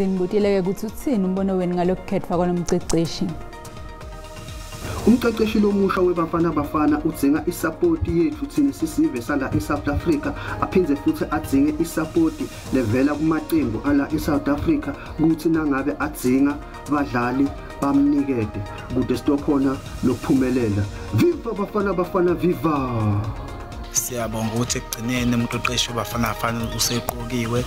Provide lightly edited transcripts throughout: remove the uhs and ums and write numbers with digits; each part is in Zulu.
Sinibutile ukuthi uthini umbono wenu ngalokukhethwa kwalomceceshi. Umqeqeshi lomusha weBafana Bafana udzinga isupport yethu thina sisive sala eSouth Africa, aphindze futhi adzinge isupport levela kumaqembu ala eSouth Africa ukuthi nangabe adzinga badlali bamnikete kude sitokhona lokuphumelela. Viva Bafana Bafana, viva! Siyabonga ukuthi ekugcineni umqeqeshi weBafana Bafana useqokiwe.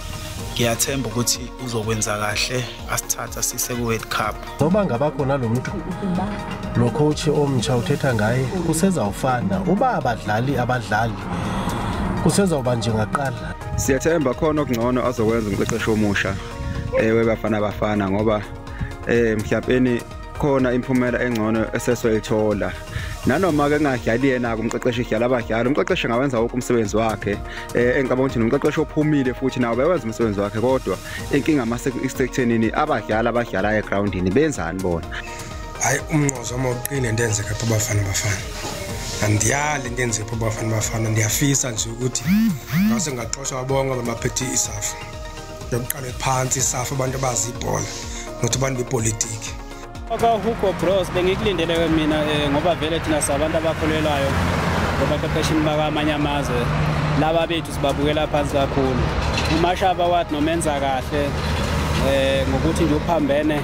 Ngiyathemba ukuthi uzokwenza kahle asithatha sise ku-World Cup. Noma ngaba khona lo muntu lo coach omtsha uthetha ngaye kusezawufana uba abadlali kusezawuba njengaqala. Siyathemba khona okungcono azokwenza umqeqeshi omusha weBafana Bafana ngoba mhlawumbe khona imphumela engcono esesoyithola. Nanoma ke ngadlali yena kumqeqeshi idlala abadlali, umqeqeshi angawenza wonke umsebenzi wakhe. Engicabanga ukuthi nomqeqeshi ophumile futhi nawo bewenza umsebenzi wakhe, kodwa inkinga mase isekuthenini abadlali abadlala egroundini benzani bona. Hayi, umnqozo uma uqine into enzeka pha Bafana Bafana. Andiyali into enzeka pha Bafana Bafana, ndiyafisa nje ukuthi ngase ngaxoshwa bonke abaphethe iSAFA. Yokuqala phansi iSAFA abantu abazi ibhola, not abantu bepolitiki. Hugo Broos bengikulindele mina ngoba vele thina sabantu abakholelwayo abaqeqeshini bakamanye amazwe, laba bethu sibabukela phansi kakhulu. UMashaba wathi nomenza kahle ngokuthi nje uphambene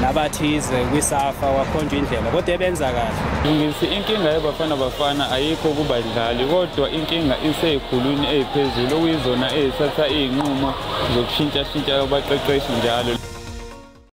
nabathize kwiSAFA wakhonjwa indlela, kodwa ebenza kahle. Ngithi inkinga yeBafana Bafana ayikho kubadlali, kodwa inkinga iseyikhulwini eziphezulu okuyizona ezithatha izinqumo zokushintsha-shintsha abaqeqeshi njalo.